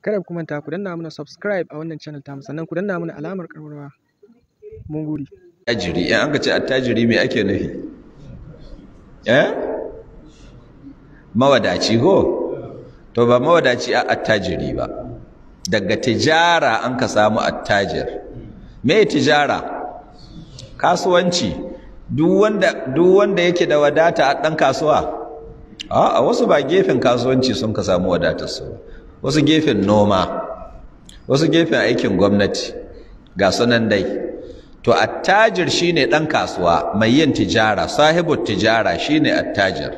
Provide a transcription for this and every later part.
Kada ku manta ku danna mana subscribe a wannan channel tamu, sannan ku danna mana alamar ƙararrawa. Mun gode. Attajiri, in an ka ce attajiri me ake nufi? Eh? Mawadaci ko? To ba mawadaci a attajiri ba. Daga tijara an ka samu attajir. Me tijara? Kasuwanci. Duk wanda yake da wadata a ɗan kasuwa? A'a, wasu ba gefen kasuwanci sun ka samu wadatar su. Wasu gefen noma, wasu gefen aikin gwamnati, ga sunan dai. To attajir shine ɗan kasuwa mai yin tijara, sahibu tijara shine attajir.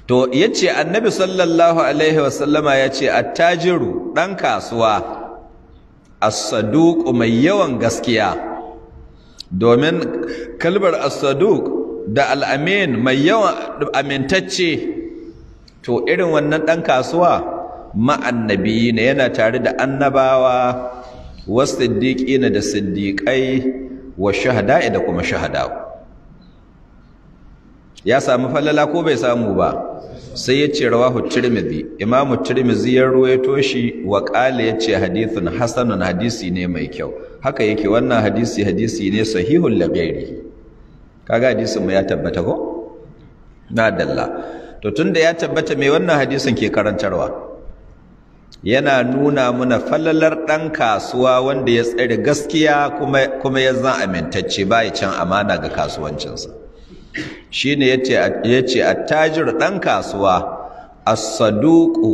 To yace Annabi sallallahu alaihi wasallama yace attajiru ɗan kasuwa as-saduq mai yawan gaskiya. Domin kalmar as-saduq da al-amin mai yawan amintacce, to irin wannan ɗan kasuwa ma'annabi ne, yana tare da annabawa, wasiddiqina da siddiqai, wa shuhada'i da kuma shuhada. Ya samu falala ko bai samu ba? Sai yace rawahu Tirmidhi, Imamu Tirmidhi ya ruwaito shi, wa qala yace hadithun hasanun, hadisi ne mai kyau. Haka yake wannan hadisi, hadisi ne sahihul li ghairihi. Kaga hadisin mu ya tabbata ko? Na dalla. To tunda ya tabbata, me wannan hadisin ke karantarwa? Yana nuna muna falalar ɗan kasuwa wanda ya tsare gaskiya kuma ya zan amintacce, ba ya can amana ga kasuwancinsa. Shine yace attajir ɗan kasuwa as-saduqu.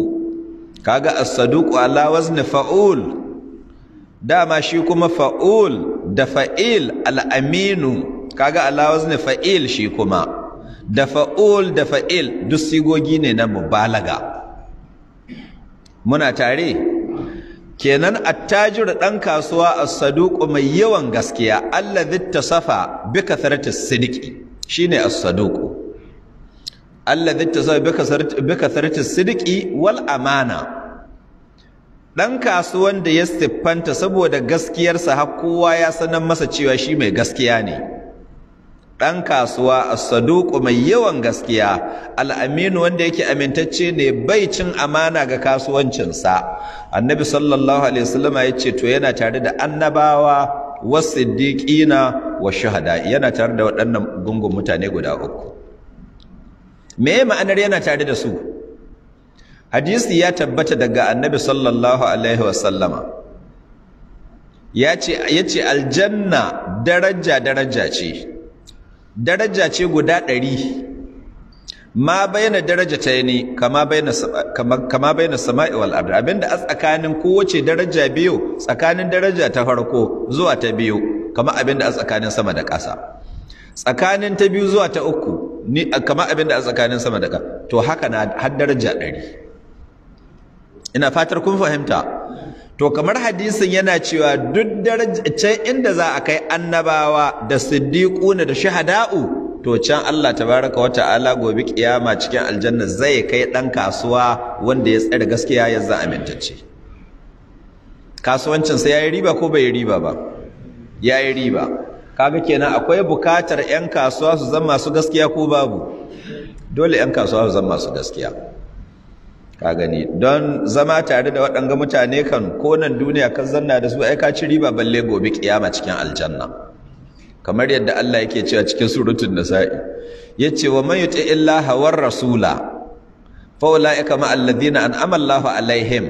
Kaga as-saduqu ala wazni fa'ul, dama shi kuma fa'ul da fa'il al-aminu, kaga ala wazni fa'il, shi kuma da fa'ul da fa'il duk sigogi ne na mubalaga. Muna tare kenan. Attajir ɗan kasuwa as-saduqu mai yawan gaskiya, allazi tasafa bi kathrati sidqi, shine as-saduqu allazi tasafa bi kathrati sidqi wal amana. Ɗan kasuwan da ya siffanta saboda gaskiyarsa har kowa ya sanar masa cewa shi mai gaskiya ne. Ɗan kasuwa as-saduqu mai yawan gaskiya, al-aminu wanda yake amintacce ne, bai cin amana ga kasuwancinsa. Annabi sallallahu alaihi wasallama yace to yana tare da annabawa, was-siddiqina wa shuhada, yana tare da waɗannan gungun mutane guda uku. Me ma'anar yana tare da su? Hadisi ya tabbata daga Annabi sallallahu alaihi wasallama yace aljanna daraja daraja ce. Daraja ce guda 100. Ma bayyana darajataini kama bayyana sama'i wal ard. Abinda a tsakanin kowace daraja biyu, tsakanin daraja ta farko zuwa ta biyu, kama abinda a tsakanin sama da ƙasa. Tsakanin ta biyu zuwa ta uku, ni kama abinda a tsakanin sama da ƙasa. To haka na har daraja 100. Ina fatar kun fahimta. To kamar hadisin yana cewa duk daraja can inda za a kai annabawa da siddiquna da shuhada'u, to can Allah tabaraka wa ta'ala gobe kiyama cikin aljanna zai kai dan kasuwa wanda ya tsare gaskiya ya zan amintacce. Kasuwancin sa yayi riba ko bai riba ba? Yayi riba. Kaga kenan akwai bukatar ƴan kasuwa su zama masu gaskiya ko babu? Dole ƴan kasuwa su zama masu gaskiya. Ka gani, don zama tare da waɗanga mutane kan konan duniya kan zanna da su ai ka ci riba, balle gobe kiyama cikin aljanna. Kamar yadda Allah yake cewa cikin suratul nisa'i, yace wa man yuti illaha war rasula fa ulaika ma alladhina an'ama Allahu alaihim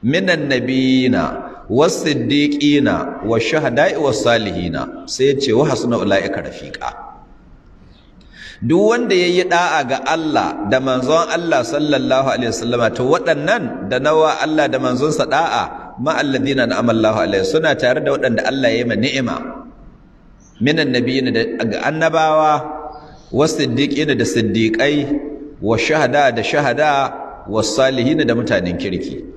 minan nabiyina was-siddiqina wash-shuhada'i was-salihina. Sai yace wa hasuna ulaika rafiqa. Duk wanda yayi da'a ga Allah da manzon Allah sallallahu alaihi wasallama, to waɗannan da nawa Allah da manzonsa da'a, ma alladhina an'ama Allahu alaihim, suna tare da waɗanda Allah ya yi ma ni'ima, minan nabiyina da annabawa, was-siddiqina da siddiqai, wa shuhada da shuhada, was-salihina da mutanen kirki.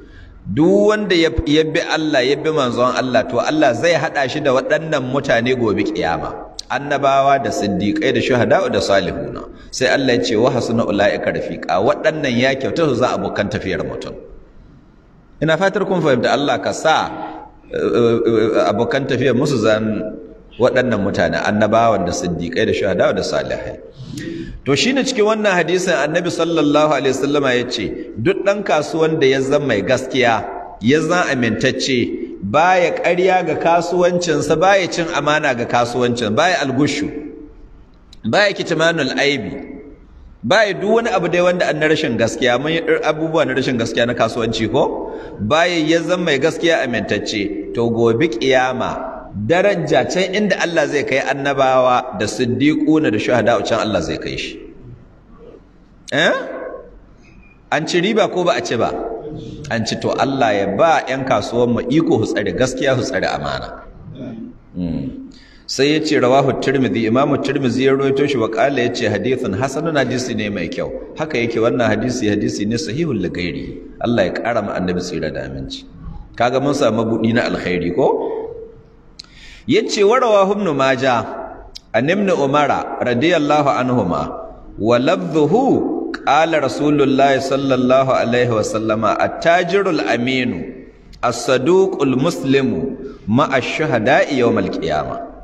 Duk wanda ya bi Allah ya bi manzon Allah, to Allah zai hada shi da waɗannan mutane gobe kiyama, annabawa da siddiqai da shuhada da salihuna. Sai Allah ya ce wa hasuna ulaika rafiqa, waɗannan ya kyauta su za abokan tafiyar mutum. Ina fatar kun fahimta. Allah ka sa abokan tafiyar musu zan waɗannan mutane, annabawan da siddiqai da shuhada da salihai. To shine cikin wannan hadisin Annabi sallallahu alaihi wasallama yace duk dan kasuwan da ya zama mai gaskiya, ya zama amintacce, baya ƙarya ga kasuwancinsa, baya cin amana ga kasuwancin, baya algushu, baya kitmanul aibi, baya duk wani abu dai wanda an na rashin gaskiya. Mun yi abubuwa na rashin gaskiya na kasuwanci ko baya, ya zama mai gaskiya amintacce, to gobe kiyama daraja can inda Allah zai kai annabawa da siddiquna da shuhada, can Allah zai kai shi. Eh, an ci riba ko ba a ci ba? An ci. To Allah ya ba 'yan kasuwan mu iko su tsare gaskiya, su tsare amana. Sai ya ce rawahu Tirmidhi, Imam Tirmidhi ya rawaito shi, wa qala, ya ce hadithun hasanun, hadisi ne mai kyau. Haka yake, wannan hadisi hadisi ne sahihul ligairi. Allah ya kara mu annabi tsira da aminci. Kaga mun samu budi na alkhairi ko? Yace wa rawahu Ibn Majah an Ibn Umara radiyallahu anhuma wa lafdhuhu qala Rasulullahi sallallahu alaihi wa sallama at-tajirul aminu as-saduqul muslimu ma'a ash-shuhada'i yawm al-qiyamah.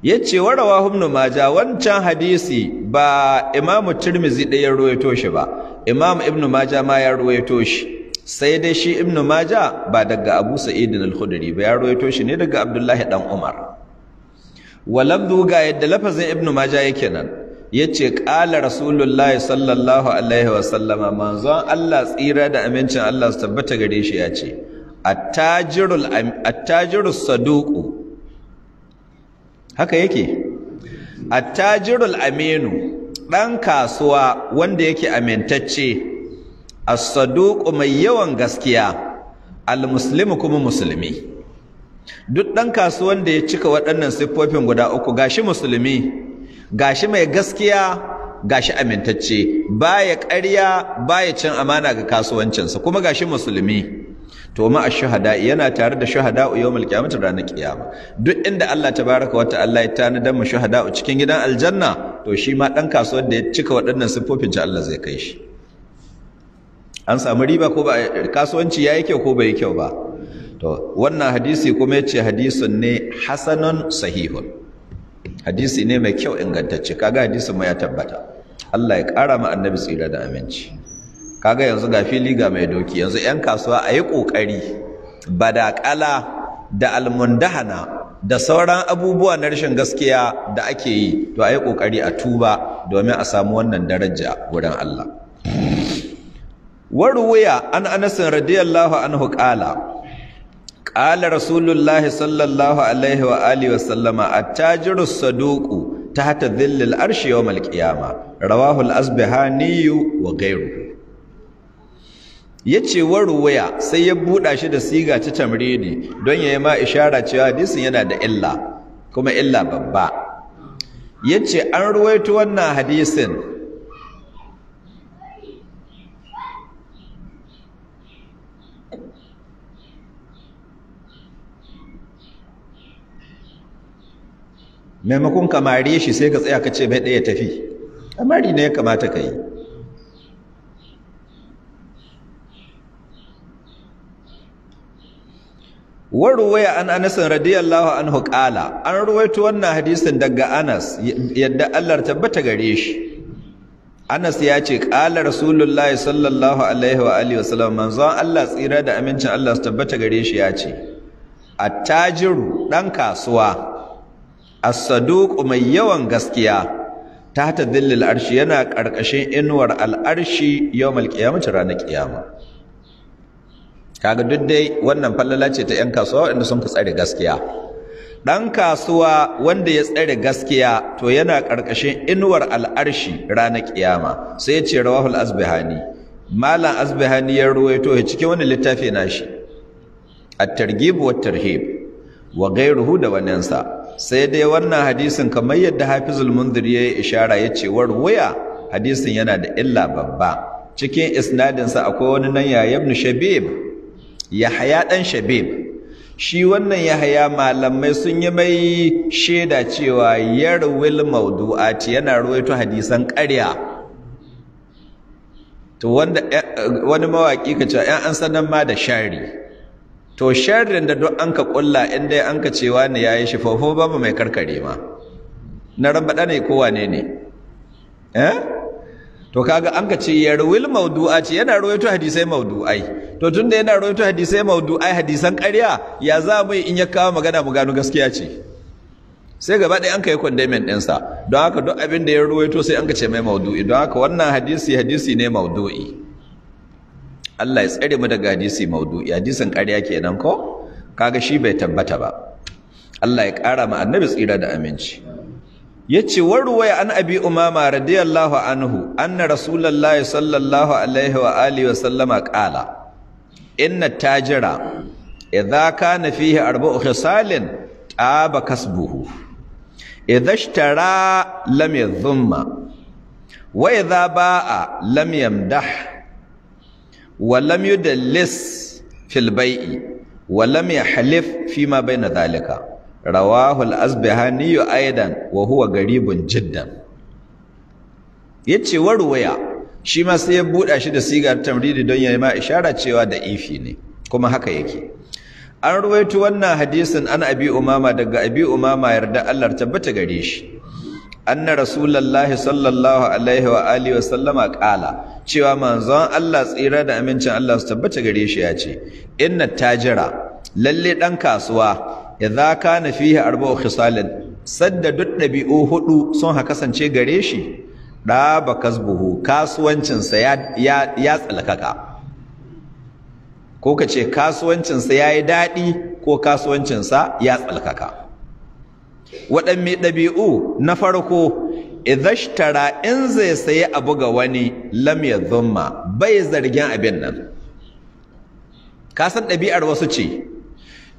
Yace wa rawahu Ibn Majah, wancan hadisi ba Imam Tirmidhi da ya ruwaito shi ba, Imam Ibn Majah ma ya ruwaito shi, sai dai shi Ibn Majah ba daga Abu Sa'id al-Khudri ba, ya ruwaito shi ne daga Abdullahi dan Umar. Walabdu, ga yadda lafazin Ibn Majah yake nan, yace qala Rasulullahi sallallahu alaihi wa sallama, manzon Allah tsira da amincin Allah su tabbata gare shi yace attajirul attajirus saduqu, haka yake, attajirul aminu, dan kasuwa wanda yake amintacce, as-saduqu, mai yawan gaskiya, al-muslimu, kuma musulmi. Duk dan kasuwan da ya cika waɗannan siffofin guda uku, gashi musulmi, gashi mai gaskiya, gashi amintacce, baya ƙarya, baya cin amana ga kasuwancinsa, kuma gashi musulmi, to ma ash-shuhada, yana tare da shuhada yawmul qiyamah, ranar kiyama. Duk inda Allah tabaraka wa ta'ala ya tanadar mu shuhada cikin gidan aljanna, to shi ma dan kasuwar da ya cika waɗannan siffofin ci Allah zai kai shi. An samu riba ko ba? Kasuwanci yayi kyau ko bai kyau ba? To wannan hadisi kuma yace hadisun ne hasanun sahihun, hadisi ne mai kyau ingantacce. Kaga hadisin ma ya tabbata. Allah ya ƙara ma annabi tsira da aminci. Kaga yanzu ga fili ga mai doki. Yanzu 'yan kasuwa a yi ƙoƙari, badaƙala da almundahana da sauran abubuwa na rashin gaskiya da ake yi, to a yi ƙoƙari a tuba domin a samu wannan daraja wurin Allah. Waruwaya an Anas radiyallahu anhu qala qala Rasulullahi sallallahu alaihi wa alihi wa sallama at-tajiru saduqu tahta dhillil arshi yawm al-qiyamah, rawahu al-Asbahani wa ghayruhu. Yace waruwaya, sai ya buɗa shi da siga ta tamridi don yayi ma ishara cewa hadisin yana da illa, kuma illa babba. Yace an ruwaito wannan hadisin maimakon ka mare shi sai ka tsaya ka ce mai ɗaya tafi, amari ne ya kamata ka yi. Waruwaya an Anas radiyallahu anhu qala, an ruwaito wannan hadisin daga Anas, yadda Allah tabbata gare shi. Anas ya ce qala Rasulullahi sallallahu alaihi wa alihi wasallam, manzon Allah tsira da amincin Allah su tabbata gare shi ya ce attajiru, dan kasuwa, as-saduq, mai yawan gaskiya, tahta dhillil arshi, yana karkashin inuwar al'arshi yawmal qiyamati, ranar kiyama. Kaga duk dai wannan fallala ce ta 'yan kasuwa waɗanda sun ka tsare gaskiya. Ɗan kasuwa wanda ya tsare gaskiya, to yana ƙarƙashin inuwar al'arshi ranar kiyama. Sai ya ce rawahul Asbihani, Malam Asbihani ya ruwaito shi cikin wani littafi nashi at-targhib wa tarhib wa ghayruhu, da waninsa. Sai dai wannan hadisin, kamar yadda Hafizul Munzir ya yi ishara, ya ce warwaya hadisin yana da illa babba. Cikin isnadinsa akwai wani nan ya ibn Shabib, Yahaya dan Shabib. Shi wannan Yahaya malamai sun yi mai shaida cewa yarwil mawdu'ati, yana ruwaito hadisan ƙarya. To wanda wani mawaki ka cewa an sanan ma da shari, to sharrin da duk an ka kulla, in dai an ka cewa ne yayi shi fofo, babu mai karkare ma na rambaɗa ne ko wane ne. Eh, to kaga an ka ce yarwil mawdu'a ce yana rawaito hadisai mawdu'ai. To tunda yana rawaito hadisai mawdu'ai, hadisan ƙarya, ya za mu in ya kawo magana mu gano gaskiya ce? Sai gaba ɗaya an kai condemning ɗinsa. Don haka duk abin da ya rawaito sai an ka ce mai mawdu'i. Don haka wannan hadisi hadisi ne mawdu'i. Allah ya tsare mu daga hadisi mawdu'i, hadisin ƙarya kenan ko? Kaga shi bai tabbata ba. Allah ya ƙara ma annabi tsira da aminci. Yace warwaya an Abi Umama radiyallahu anhu anna Rasulullahi sallallahu alaihi wa alihi wa sallama qala inna tajira idza kana fihi arba'u khisalin taba kasbuhu, idza ishtara lam yadhumma, wa idza ba'a lam yamdah, wa lam yudallis fil bai'i, wa lam yahlif fima bayna dhalika. Rawahu al-Azbahani aidan wa huwa garibun jiddan. Yace warwaya shi ma sai ya buɗa shi da sigar tamridi don yayi ma ishara cewa da ifi ne, kuma haka yake. An ruwaito wannan hadisin an Abi Umama, daga Abi Umama yarda Allah tabbata gare shi, anna Rasulullahi sallallahu alaihi wa alihi wa sallama qala, cewa manzon Allah tsira da amincin Allah su tabbata gare shi ya ce inna tajira, lalle dan kasuwa, idza kana fihi arba'u khisalin, sadda duk dabi'u hudu sun ha kasance gare shi, da ba kasbuhu, kasuwancin sa ya ya tsalkaka, ko kace kasuwancin sa yayi dadi, ko kasuwancin sa ya tsalkaka. Waɗanne dabi'u? Na farko, idhashtara, in zai sayi abu ga wani, lam yadhumma, bai zargin abin nan. Ka san ɗabi'ar wasu ce,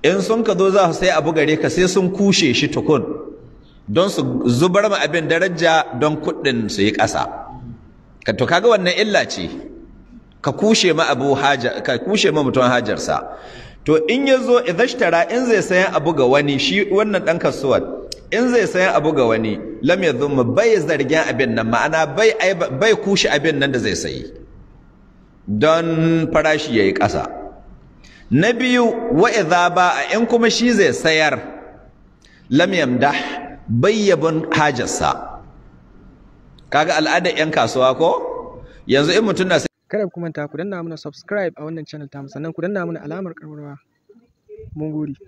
in sun ka zo za su sai abu gare ka sai sun kushe shi tukun don su zubar ma abin daraja don kuɗin su yi ƙasa. Ka to kaga wannan illa ce, ka kushe ma abu haja, ka kushe ma mutum hajarsa. To in ya zo idhashtara, in zai sayan abu ga wani, shi wannan ɗan kasuwar in zai sayan abu ga wani, lam yadhumma, bai zargin abin nan, ma'ana bai kushe abin nan da zai sayi don farashi yayi ƙasa. Na biyu, wa idza ba'a, in kuma shi zai sayar, lam yamdah, bayyabun hajarsa. Kaga al'adar yan kasuwa ko yanzu in mutum na Kada ku manta ku danna mana subscribe a wannan channel tamu, sannan ku danna mana alamar ƙararrawa. Mun gode.